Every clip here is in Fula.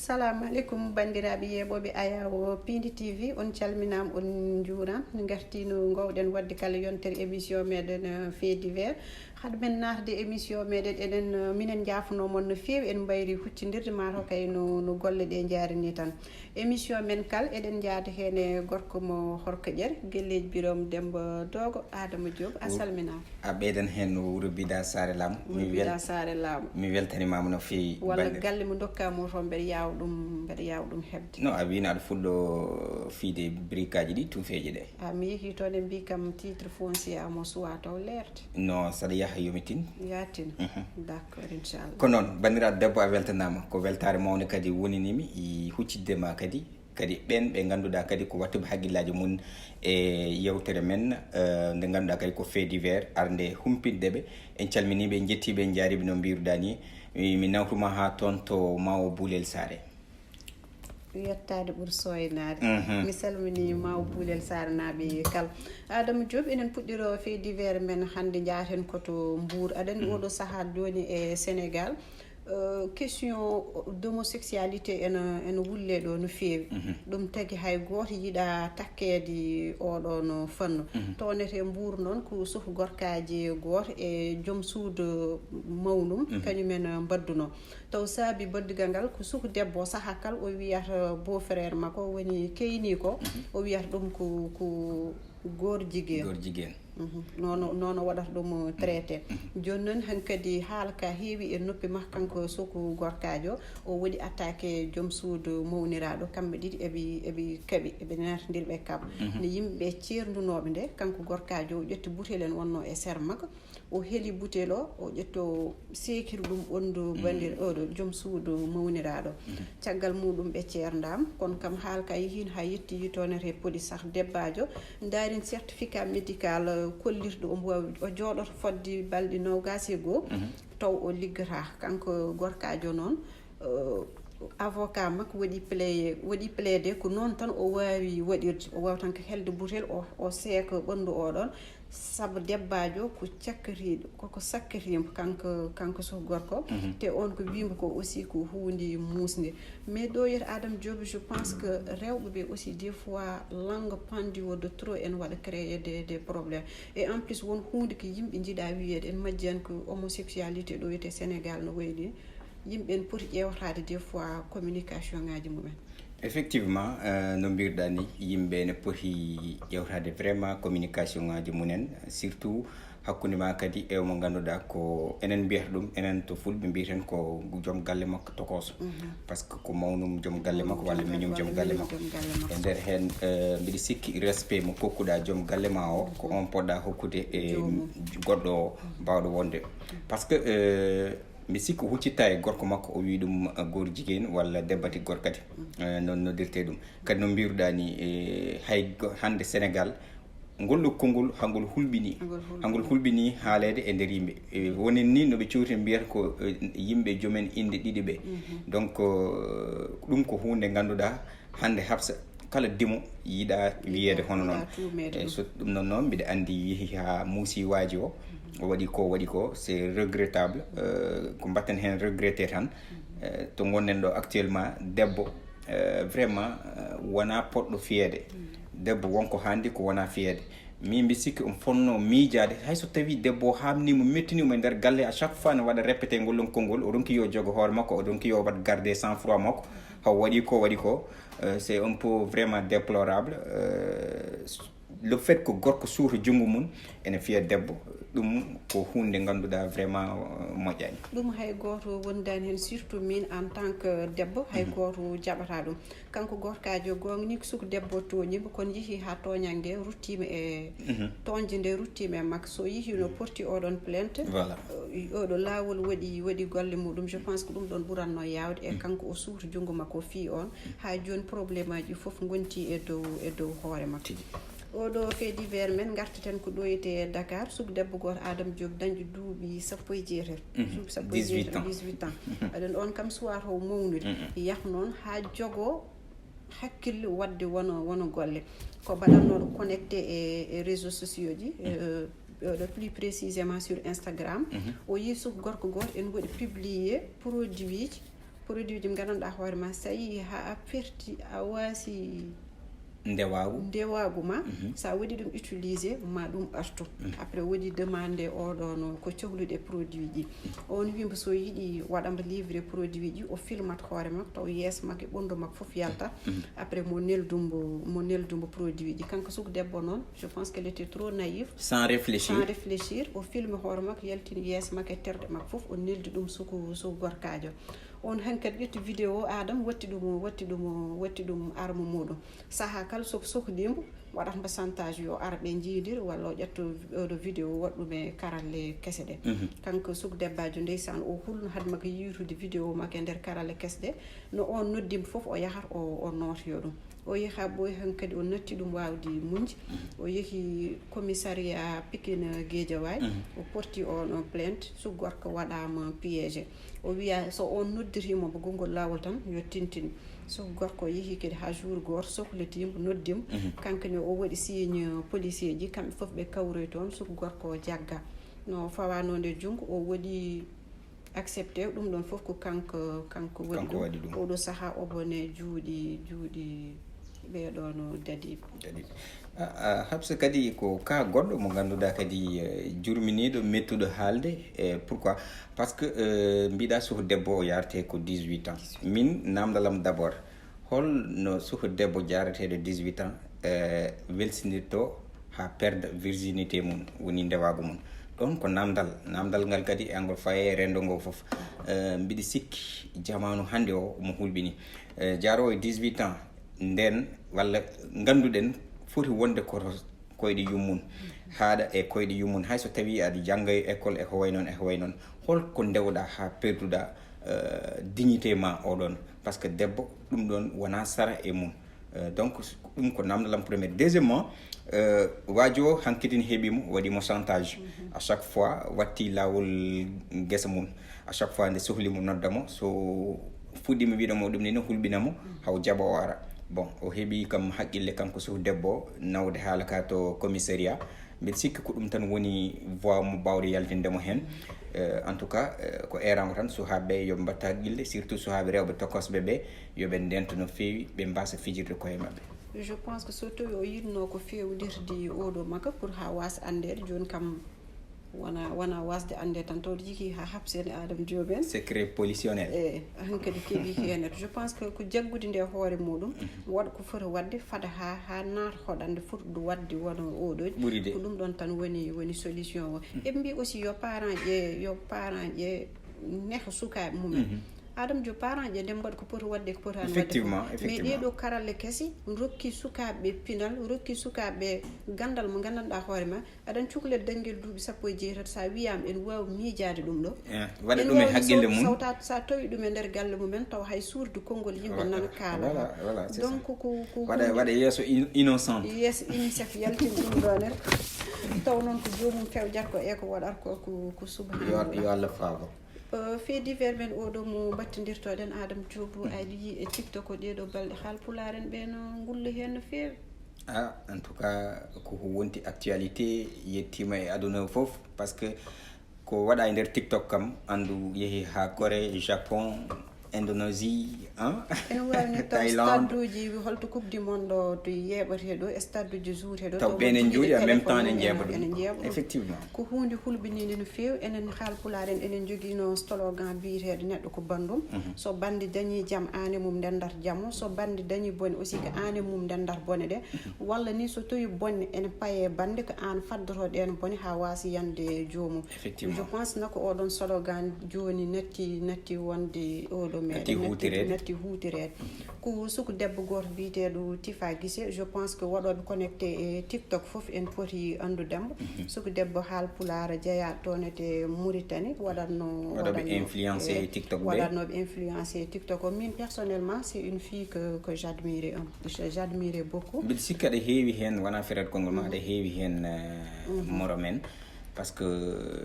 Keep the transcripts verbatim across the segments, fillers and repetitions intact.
Assalamu aleykum, banndiraaɓe yeeɓooɓe Ayawo Pindi T V, on calminaama, on njuuraama. Ngartii no ngoowɗen waɗde kala yontere émission meɗen, eh, Fait divers. Hade men naatde émission meɗen, eɗen, eh, minen njaafonoo mon no feewi, en mbayri huccindirde, maa taw kay no, no golle ɗe njaari ni tan. Émission men kal, eɗen njaada heen e gorko mo Horko Ƴere, Gelleeji Birom Demba Doogo, Adama Diop, a salminaama. A ɓeydan heen no wuro Bida Saare Laamu. Wuro Bida Saare Laamu. Mi weltanimaama no feewi. Walla banndir- galle mo ndokkaa mo toon, mbeɗa yaawa ɗum, mbeɗa yaawa ɗum heɓde. No, a wiino aɗa fuɗɗo fiyde briqueaaji ɗi, tuufeeji ɗe. A, mi yehii toon, ɓe mbii kam titre foncier am o suwaa taw leerde. No, saɗa yaha yomitin. Yaatin. Mhm. D'accord, inchallah. Ko noon, banndiraaɗo debbo, a weltanaama. Ko weltaare mawnde kadi wonanimi, i huccidde ma kadi. Kadi ɓeen ɓe ngannduɗaa kadi ko wattuɓe hakkillaaji mum e yewtere men, eh, nde ngannduɗaa kadi ko Fait divers, arde humpitde ɓe. En calminii ɓe, en njettii ɓe, en njaariiɓe no mbiiruɗaa ni. Mi, mi nawtuma haa toon to Maawo Bulel Saare. Yettaade ɓuri sooynaade. Mhm. Mi salminii Maawo Bulel Saare naaɓe kala. Adama Diop, eɗen puɗɗiroo Fait divers men hannde, njaaten ko to Mbuur. Aɗa anndi, mhm, oɗo sahaa jooni e Sénégal, eh, question d'homosexualité ene, ene wulle ɗo no feewi. Mhm. Ɗum tagi hay gooto yiɗaa takkeede oɗo no fannu. Mhm. Toonete Mbuur noon ko suka gorkaaji gooto e joom suudu mawnum, mhm, kañum en mbaddunoo. Taw saabi baddigal ngal ko suka debbo sahaa kala o wiyata beau-frère makko woni keyni ko, mhm, o wiyata ɗum ko, ko goor jigéen. Goor jigéen. Mhm. Nono, nono waɗata ɗum traité. Mhm. Jooni noon hankadi haala ka heewi e noppi makko kanko suka gorkaajo. O waɗi attaqué joom suudu mawniraaɗo. Kamɓe ɗiɗi eɓe, eɓe kaɓi, eɓe naatondiri ɓe kaɓa. Mhm. Ne yimɓe ceerndunooɓe nde, kanko gorkaajo o ƴetti butel en wonnoo e sera makko. O heli butel o, o ƴetti o seekiri ɗum ɓanndu, mm, banndir-, oɗo joom suudu mawniraaɗo. Mhm. Caggal muɗum ɓe ceerndaama, kono kam haala ka yehiino haa yettii toonere e police sah. Debbaajo, ndaarin certificat médical, eh, kollirɗo omo waawi, o jooɗoto fodde balɗe noogaas e goo, mhm, taw o liggataa. Kanko gorkaajo noon, eh, avocat makko waɗi plaider, waɗi plaider ko noon tan o waawi waɗirde. O waawi tan ko helde butel, o, o seeka ɓanndu o ɗoon, sabu debbaajo ko cakkatiiɗo, koko sakkatiimo kanko, kanko suka gorko. Mhm. Te on ko wiimo ko aussi ko huunde muusnde. Mais ɗo yiyata Adama Diop, je pense que rewɓe ɓe aussi des fois langue pendue de trop ene waɗa créer des, des problèmes. Et en plus won huunde ko yimɓe njiɗaa wiyeede, en majji heen ko homosexualité ɗo wiyetee Sénégal no wayi ni. Yimɓe ene poti ƴeewtaade des fois communication ngaaji mumen. Effectivement, eh, no mbiiruɗaa ni, yimɓe ene poti ƴeewtaade vraiment communication ngaaji mumen, surtout hakkunde ma kadi e mo ngannduɗaa ko enen mbiyata ɗum, enen to Fulɓe mbiyeten ko joom galle makko tokooso. Mhm. Parce que ko mawnum joom galle makko walla miñum joom galle makko. E nder heen, eh, mbiɗa sikki respect mo kokkuɗaa joom galle ma o, ko, mhm, on poɗɗa hokkude e joomum, goɗɗo o, mhm, baawɗo wonde. Parce que, eh, mi sikki o huccittaa e gorko makko, o wii ɗum, eh, goor jigéen walla debbati gorkati. Mm. Eh, noon noddirtee ɗum. Kadi no mbiiruɗaa ni, eh, hay go-, hannde Sénégal, ngol ɗo konngol hangol hulɓinii. Hangol hulɓinii. Hangol hulɓinii haaleede e nder yimɓe. Eh, wonen ni no ɓe cowtiri mbiyata ko, eh, yimɓe joomen innde ɗiɗi ɓe. Mhm. Donc, eh, ɗum ko huunde ngannduɗaa hannde Hafsa kala dimo yiɗaa wiyeede hono noon. Yiɗaa tuumeede. Eh, ɗum. So ɗum noon noon, mbiɗa anndi yehi haa muusi waaji o, o waɗi ko, waɗi ko, c'est regrettable. Euh, ko mbatten heen regretter tan. Eh, to ngonɗen ɗo actuellement, debbo, eh, vraiment, eh, wonaa poɗɗo fiyeede. Debbo won ko haandi, ko wonaa fiyeede. Min mbi sikki on fonnoo miijaade, hay so tawii debbo o haamnii mo, mettini mo e nder galle, à chaque fois ne waɗa répété ngol ɗon konngol, o ronki yo jogo hoore makko, o ronki yo waɗ garde sang-froid makko, haw waɗi ko, waɗi ko, euh, c'est un peu vraiment déplorable. Euh, le fait que gorko suuta junngo mum ene fiya debbo, ɗum ko huunde ngannduɗaa vraiment, euh, moƴƴaani. Ɗum hay gooto wondaani heen, surtout min en tant que debbo, hay, mhm, gooto jaɓataa ɗum. Kanko gorkaajo, goonga ni ko suka debbo tooñiimo, kono yehi haa tooñannge ruttiima e, mhm, tooñde nde ruttiima e makko. So yehi no, mhm, porti oɗon plainte, voilà, o, oɗo laawol waɗi, waɗi golle muɗum. Je pense que ɗum ɗon ɓuratno yaawde. E, mhm, kanko o suuta junngo makko o fii on. Mhm. Haa jooni problème aji fof ngonti e dow, e dow hoore makko. Tigi. Oɗo fait divers men, ngartaten ko ɗo etee Dakar, suka debbo gooto Adama Diop dañɗo duuɓi sappo e jeetati. Mhm. Duuɓi sappo e jeetati, dix-huit ans. Dix-huit ans. Aɗa anndi on kam suwaa taw mawnude. Mhm. Yah noon haa jogo hakkille waɗde wano, wano golle. Ko mbaɗatnooɗo connecté e, e réseaux sociaux ji, mhm, euh, euh, plus précisément sur Instagram. Mhm. O yii suka gorko gooto ene waɗi publié produit ji Produit ji mo gandanɗa hoore ma, sa yi ha a perti, a wasi ndewagu ndewagu ma, sa waɗi ɗum utilisé ma ɗum artu. Après waɗi demandé oɗono ko cohluɗe produit ji, on wimbo so yiɗi waɗamba livré produit ji, o filmat hoore makko taw yeeso makko e ɓondo makko fof yalta. Après mo neldumbo mo neldumbo produit ji. Kanko suku debbo noon, je pense qu'elle était trop naïve, sans réfléchir sans réfléchir, o filmi hoore makko, yaltini yeeso makko e terɗe makko fof, o neldi ɗum suku suku gorkajo. On hankadi ƴetti vidéo, adam watti ɗum watti ɗum watti ɗum arme muɗum. Saha kala soko sohlimo waɗata mbo chantage yo ar ɓe jiidir walla o ƴetto oɗo vidéo waɗɗum e karalle kese ɗe. Kanko suku debbajo ndeysan o hulno haade makko yiitude vidéo makko e nder karalle kese ɗe. No on noddimo fof o yahat o o nootoyo ɗum. O yehi ha ɓooyi hankadi o natti ɗum wawde muñde. O yehi commissariat Pikine Guédiawaye, o porti on on plainte, suku gorko waɗama piégé. O wiya so on noddirimo mo gongol lawol tan yo tintin. Suku gorko o yehi kadi ha jour goto sohlitimo noddimo. Kanko ne o waɗi signe policier ji, kamɓe fof ɓe kawroy toon, suku gorko o jagga. No fawanode junngo o waɗi accepté ɗum ɗon fof ko kanko kanko waɗi Kanko ɗum. Waɗi ɗum. Oɗo saha obo ne juuɗi juuɗi ɓeɗo no dadi. Kadi ah, ah, habsa kadi ko ka goɗɗo mo ganduɗa kadi eh, jurminiɗo mettuɗo haalde. Eh, pourquoi? Parce que eh, mbiɗa suhu debbo o yarate ko dix-huit ans. Min namdalam d'abord, holno suhu debbo jarateɗo dix-huit ans eh, welsinirto ha perde virginité mum, woni ndewagu mum? Ɗon ko namdal namdal ngal kadi e angol faye rendo ngo fof. Eh, mbiɗa sikki jamanu hande o mo hulɓini. Eh, jarowo e dix-huit ans nden walla ganduɗen foti wonde koto koyɗe yummum, haaɗa e koyɗe yummum, hayso tawi aɗa jannga e école e ko way noon e ko way noon. Holko ndewɗa ha perduɗa eh, dignité ma oɗon? Parce que debbo ɗum ɗon wona sara e mum. Eh, donc ɗum ko namdalam premier. Deuxièmement, eh, wajo hankidin heɓimo waɗimo chantage. À chaque fois watti lawol guesa mum, à chaque fois nde sohlimo noddamo, so fuɗɗima wiɗomo ɗum ni no hulɓinamo haw jaɓa o ara. Bon, o heɓi kam haqqille kanko suhu debbo nawde haala ka to commissariat. Mbiɗa sikki ko ɗum tan woni voie mo bawɗe yaltinde mo heen. Eh, en tout cas eh, ko erango tan suhaaɓe ɓe yo mbatta haqqille, surtout suhaaɓe rewɓe tokosɓe ɓe, yo ɓe ndento no feewi, ɓe mbasa fijirde koye maɓɓe. Je pense que so tawi o yinno ko fewdirde oɗo makka pour ha wasa andede, joni kam wona wona wasde ande tan tawde jiki ha habsede adam joben. Secret policionnel. E hankadi keɓi hen. Je pense que ko jaggude nde hoore muɗum waɗa ko foti waɗde fada ha ha naata hoɗande foti ɗum waɗde wona oɗo. Ɓuri de. Ko ɗum ɗon tan woni woni solution o. Eɓe mbi aussi yo parent ƴe yo parent ƴe neha sukaɓe mumen. Adam jo parent ƴe nde mbaɗa ko poti waɗde ko poti han waɗde. Effectivement, Mais effectivement. Ɗeɗo karalle kesi rokki sukaɓe pinal, rokki sukaɓe gandal mo gandanɗa hoore ma. Aɗan cukalel dañgel duuɓi sappo e jeetati, sa wiyama en wawi miijaade ɗum ɗo. Eh, waɗa ɗum e haqqille mum. Sawta sa tawi ɗum e nder galle mumen taw hay suurde konngol yimɓe nana kaala. Voilà, voilà, c'est ça. Donc ko ko Waɗa waɗa yeeso in- innocent. Yes, UNICEF yaltin ɗum ɗo nen. Taw noon ko joomum fewjata ko e ko waɗata ko ko ko Yo subhanallah. yo Allah faabo. Euh, fait divers men oɗo mo battindirtoɗen Adam Diop, aɗa yi e TikTok o ɗeɗo balɗe haal pulaar en ɓe no ngulla hen no feewi. Ah, en tout cas ko ko wonti actualité yettima e aduna o fof, parce que ko waɗa e nder TikTok kam andu yeehi ha Corée, Japon, Indonésie, hein? Ene wawni taw Thaïlande. Stade uji holto coupe du monde o to yeɓate ɗo e stade uji juute ɗo. Taw ɓen en jooɗi en même temps ene jeeɓa ɗum. Ene jeeɓa ɗum. Effectivement. Ko hunde hulɓininde no feewi. Enen haal pulaar en enen joguino slogan biyeteɗo neɗɗo ko bandum. So bande dañi jam, an e mum ndendata jamo. So bande dañi bone aussi ko an e mum ndendata bone ɗe. Walla ni so tawi bonne ene paye bande ko an faddoto ɗen bone ha wasa yande joomum. Effectivement. Je pense nako oɗon slogan joni natti natti wonde oɗo meɗen Natti huutirede. Natti huutirede. Ko suku debbo goto biyeteɗo Tifa Guissé, je pense que waɗoɓe connecté e TikTok fof en poti andudemo. Suku debbo haal pulaar jeeya toon e Mauritanie waɗatno Waɗoɓe influencé e TikTok ɓe. Waɗatnoɓe influencé e TikTok o. Min personnellement c'est une fille que que j'admire un- j'admire beaucoup. Mbiɗa sikki aɗa heewi heen, wona ferat konngol ma, aɗa heewi heen eh, moro men. Parce que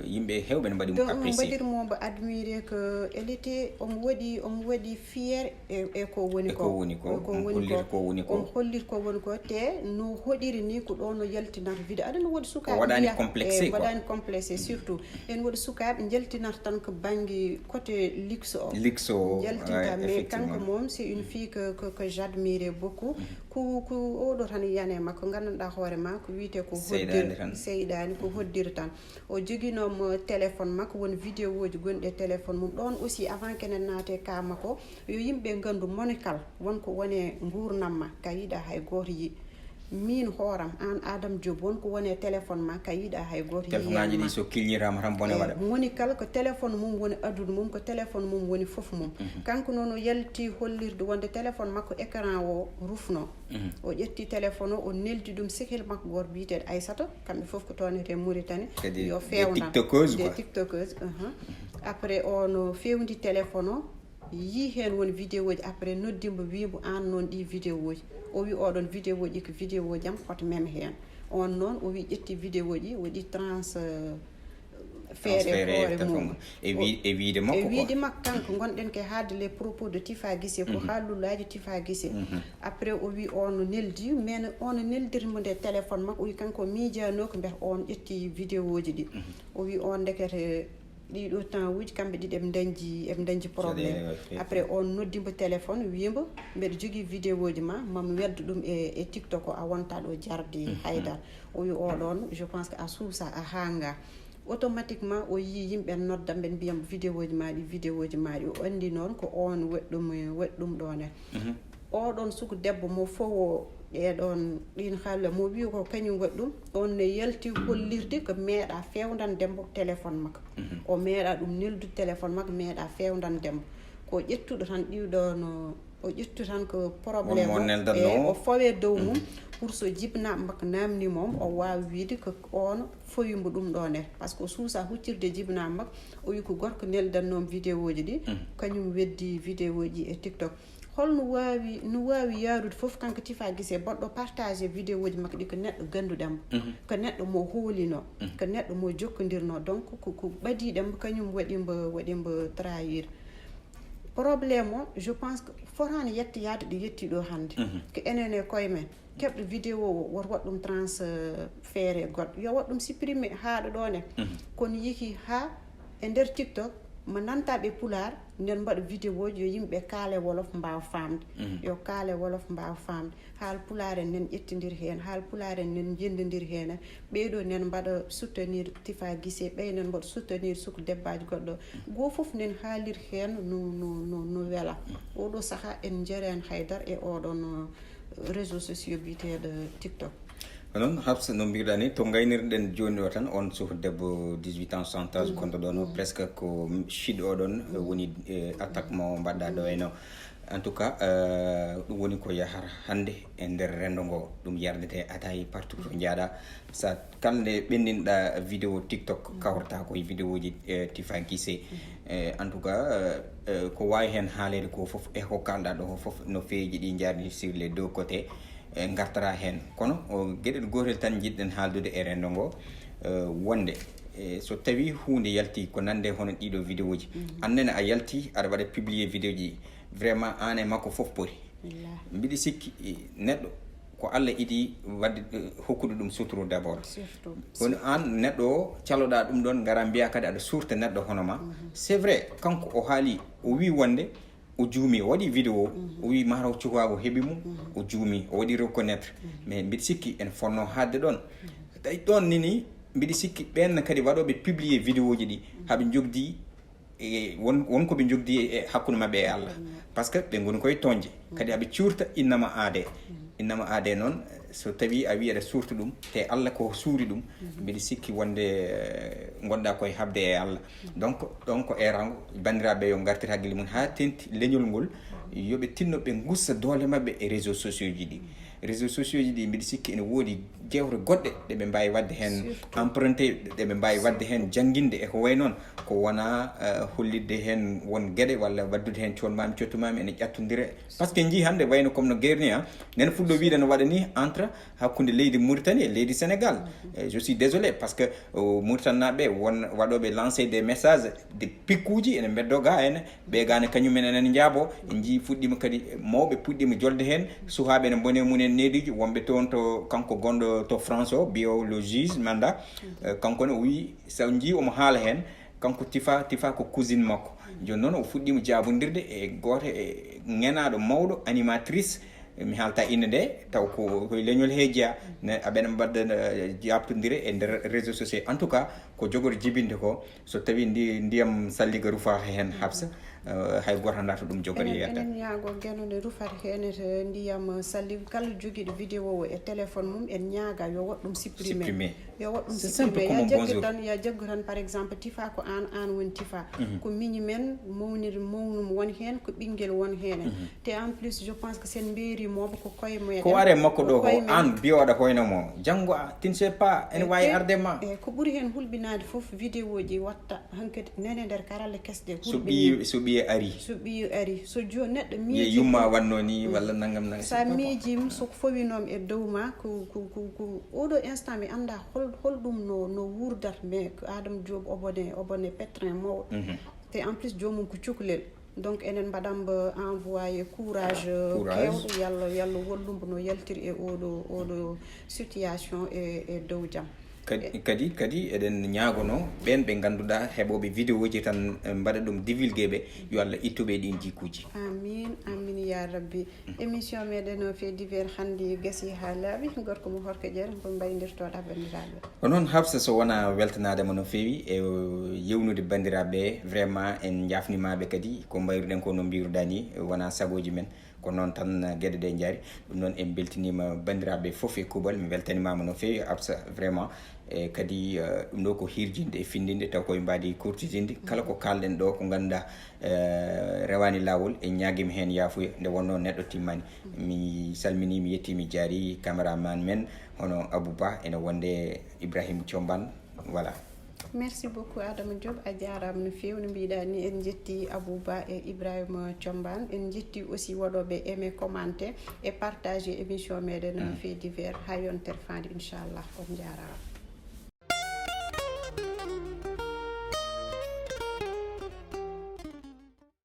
yimɓe heewɓe ne mbaɗi mo Donc, on apprécier. Mbaɗir mo mbo admirer que elle était, omo waɗi, omo waɗi fier e, e ko woni E ko woni ko, ko on woni hollir ko. Ko woni ko. On hollir ko woni ko, te no hoɗiri ni ko ɗo no yaltinata vidéo. Aɗa no woodi sukaaɓe O waɗani mbiya, complexé, eh, quoi. Waɗani complexé, surtout. En woodi sukaaɓe njaltinata tan ko bannge côté luxe o. Luxe o, Njaltinta, ouais, mais kanko effectivement. Moom, c'est une fille que, que, que j'admire beaucoup. Ko, ko oɗo tan yiyane makko, nganndanɗaa hoore ma, ko wiyetee ko Seyɗaani hoddir-, tan. Seyɗaani, ko hoddiri tan. O joginoomo téléphone makko, won vidéoji gonɗi e téléphone mum. Ɗoon aussi, avant kenen naate ka makko, yo yimɓe nganndu, monikal, won ko woni e nguurnam ma, ka yiɗa hay gooto yi. Miin hooram, aan Adam Diop, won ko woni e téléphone ma, ka yiɗa hay gooto Téléphone aji yiyan ma. Ɗi so kilñiraama tan bone Eh, waɗa. Monikal ko téléphone mum woni aduna mum, ko téléphone mum woni fof mum. Kanko noon o yalti hollirde wonde téléphone makko écran o rufno. O ƴetti téléphone o, o neldi ɗum sehil makko gooto biyeteeɗo Aysata, kamɓe fof ko toon e Mauritanie. Kadi Yo des feewnan. TikTokeuses, Des quoi. TikTokeuses, uh-huh. Après, on fewndi téléphone o, yii heen won vidéoji, après noddi mbo, wii mbo, aan noon ɗi vidéoji. O wi, oɗon vidéoji ko vidéoji am, hoto mem heen. On noon, o wi, ƴetti vidéoji, waɗi trans, euh, feere Transféré hoore téléphone mum. Mum. E wi-, e wiide makko, E quoi. Wiide makko kanko, ngonɗen ke haalde les propos de Tifa Guissé, ko haallullaaji Tifa Guissé. Après, o wi on neldi, mais on neldir mo nde téléphone makko, o wi kanko miijaanoo ko mbiyata on ƴetti vidéoji ɗi. O wi on ndekete ɗiɗo temps uji kamɓe ɗiɗi eɓe dañji, eɓe dañji problème. Caɗeele waɗi. Après, on noddi mbo téléphone, wi mbo, mbeɗa jogii vidéoji ma, mami weddo ɗum e, e TikTok o, a wonta ɗo jarde haydara. O wi oɗon, je pense que a suusa, a hanga. Automatiquement, o yii yimɓe nodda, ɓe mbiya mbo vidéoji ma ɗi, vidéoji ma ɗi. O andi noon ko on waɗi ɗum, waɗi ɗum ɗo ne. Oɗon suku debbo mo fowo ɗeɗon, ɗin halle mo wi ko kañum waɗi ɗum, on ne yalti hollirde ko meeɗa fewndande mbo téléphone makko. O meeɗa ɗum neldude téléphone makko, meeɗa fewndande mbo. Ko ƴettuɗo tan ɗiɗo no, o ƴettu tan ko problème Won mo o, neldanno e o. O fawe dow mum pour so jibinaaɓe makko namni mom, o waawa wiide ko on fowi mbo ɗum ɗo ne. Parce que o suusa huccirde jibinaaɓe makko, o wi ko gorko neldannoom vidéoji ɗi, kañum weddi vidéoji e TikTok. Holno waawi, no waawi yaarude fof kanko Tifa Guissé, baɗɗo partagé vidéoji makko ɗi ko neɗɗo ganduɗo mbo, ko neɗɗo mo hoolino, ko neɗɗo mo jokkondirno. Donc, ko, ko ɓadiɗo mbo, kañum waɗi mbo, waɗi mbo trahir. Problème o, je pense que fotaani yettoyaade ɗo yetti ɗo hannde. Ko enen e koye men. Keɓɗo vidéo o, woto waɗ ɗum transféré goɗɗo. Yo waɗ ɗum supprimé haa ɗo ɗo ne. Kono yiki haa e nder TikTok, mo nanta ɓe pulaar, nden mbaɗa vidéoji yo yimɓe kaale wolof mbaawa faamde. Yo kaale wolof mbaawa faamde. Haal pulaar en nen ƴettindir heen, haal pulaar en nen njenndindir heen. Ɓeyɗo nen mbaɗa soutenir Tifa Guissé, ɓey nen mbaɗa soutenir suku debbaji goɗɗo. Goo fof nen haalir heen no, no, no, no wela. Oɗo saha en njerean haydar e oɗon, uh, réseaux sociaux biyeteeɗo TikTok. Noon, Habsa, no mbiɗa ni, to ngaynirɗen jooni o tan, on suhu debbo dix-huit ans, soixante ans, gonɗo ɗon o, presque ko shiɗo ɗon, eh, woni, eh, attaque mo mbaɗɗa ɗo e no. En tout cas, eh, ɗum woni ko yahata hannde e nder renndo ngo, ɗum yardete atayi partout to njaaɗa. Sa kala nde ɓenndinɗa vidéo TikTok, kawrata koye vidéoji, eh, Tifa Guissé. Eh, en tout cas, eh, eh, ko waawi heen haaleede ko fof, e ko kaalɗa ɗo fof, no feeji ɗi njaardi sur les deux côtés, eh, ngartata heen. Kono o geɗel gootel tan njiɗɗen haaldude e renndo ngo, eh, wonde, eh, so tawi huunde yalti ko nande hono ɗiɗo vidéoji, annene a yalti aɗa waɗa publier vidéoji, vraiment aan e makko fof poti. Wallaahi. Mbiɗa sikki, eh, neɗɗo ko Allah idi wadde, eh, hokkude ɗum suturu d'abord. Surtout. Kono aan neɗɗo o caloɗa ɗum ɗon, ngara mbiya kadi aɗa surta neɗɗo hono ma. C'est vrai, kanko o haali, o wi wonde o juumi, o waɗi vidéo, o wi mataw cukaagu heɓi mo, o juumi, o waɗi reconnaître. Mais mbiɗa sikki en fonno haadde ɗon. Tawi ɗon nini, mbiɗa sikki ɓen kadi waɗoɓe publier vidéoji ɗi, haɓe jogdi e won, won ko ɓe jogdi e hakkunde maɓɓe e Allah. Parce que ɓe ngoni koye toñde. Kadi aɓe cuurta innama aade. Innama aade noon, so tawi a wi aɗa suurta ɗum, te Allah ko suuri ɗum, mbiɗa sikki wonde, eh, ngonɗa koye haɓde e Allah. Donc, ɗon ko erango, banndiraaɓe yo ngartir hakkille mum haa tenti leñol ngol, yo ɓe tinno ɓe ngussa doole maɓɓe e réseaux sociaux ji ɗi. Réseaux sociaux ji ɗi, mbiɗa sikki ene woodi jewte goɗɗe ɗe ɓe mbaawi waɗde heen emprunté, ɗe ɓe mbaawi waɗde heen jannginde e ko wayi noon, ko wonaa eh, hollitde heen won geɗe walla waɗdude heen coon maami cottu maami ene ƴattondire. Parce que njii hannde wayno comme no guerre ni, ah, nene fuɗɗo wiide no waɗa ni entre hakkunde leydi Mauritanie e leydi Sénégal. Eh, je suis désolé, parce que o Mauritanie naɓe won waɗoɓe lancer des messages de pikkuji ene mbeddo ga ene, ɓe gane kañum en ene njaabo. En jii fuɗɗima kadi, mawɓe puɗɗima jolde heen, suhaaɓe ene mbone mum en neediji. Wonɓe toon to kanko gonɗo to France o, biyo le juge manda, eh, kanko ne o wi, sa jii omo haala heen, kanko Tifa, Tifa ko cousine makko. Jooni noon o fuɗɗima jaabondirde e gooto e ŋenaaɗo mawɗo, animatrice, mi haalta innde nde, taw ko koye leñol he jeya, ne aɓeɗa mbaɗa eh, jaabtondire e nder réseau social. En tout cas, ko jogori jibinde ko, so tawi ndi ndiyam salliga rufaaka heen, Habsa, eh, hay gooto anndaa to ɗum jogori. Enen yettata, enen ñaago geno nde rufata heen e ndiyam salliga, kala jogiiɗo vidéo o e téléphone mum, en ñaaga yo waɗ ɗum supprimer. Supprimer. Yo waɗ ɗum supprimer. C'est simple comme un bonjour. Ya jaggu tan, ya jaggu tan, par exemple, Tifa ko aan, aan woni Tifa. Ko miñi men, mawnir mawnum won heen, ko ɓinngel won heen. Te en plus, je pense que sen mbeeri mooɓe ko koye mumen. Ko ware makko ɗo ko aan biyoɗa hoyno mo, janngo a, tu ne sais pas, ene waawi arde ma. E ko ɓuri heen hulɓinaade fof, vidéo ji watta hankadi nene nder karalle kesɗe. So ɓiyi, so ɓiye ari, so ɓiye ari, so jo neɗɗo miiji yumma wanno ni walla nangam nangam, sa miijim so ko fowinoom e dow ma, ko ko ko ko oɗo instant mi annda hol hol ɗum no no wurdata, mais ko Adama Diop obone obone pétrin mawɗo. Te en plus joomum ko cukalel. Donc enen mbaɗanmo envoyé courage, courage, kewɗo, yalla yalla wallumbo no yaltiri e oɗo oɗo situation e e dow jam. Kadi kadi kadi eɗen ñaagono ɓeen ɓe ngannduɗaa heɓooɓe vidéo ji tan, eh, mbaɗa ɗum divulgué ɓe, yo Allah ittu ɓe ɗin jikkuuji. Amin amin ya rabbi. Émission meɗen o fait divers hannde gasi ha laaɓi, gorko mo horko ƴeere ko mbaydirtoɗa banndiraaɓe? Ko noon Habsa, so wona weltanaade mo no feewi e yewnude banndiraaɓe, vraiment en njaafnimaɓe kadi ko mbayruɗen ko no mbiruɗa ni, wona sagooji men. Ko noon tan geɗe ɗe jaari. Ɗum noon en mbeltiniima banndiraaɓe fof e kuuɓal. Mi weltanimaama no feewi, Absa, vraiment. E kadi eh, ɗum ɗo ko hirjinde e findinde, taw koye mbaadi kurtitinde kala ko kaalɗen ɗo ko ngannduɗaa eh, rewaani laawol, en ñaagiima heen yaafuya nde wonnoo neɗɗo timmani. Mi salminii, mi yettii, mi jaari caméraman men hono Abou Ba, ene wonde Ibrahim Combaan. Voilà. Merci beaucoup Adama Diop, a jaaraama no feewi. No mbiɗa ni, en njetti Abou Ba e Ibrahima Combaan, en njetti aussi waɗooɓe aimé, commenté e partagé émission meɗen fait divers. Ha yontere faande inchallah, on jaaraama.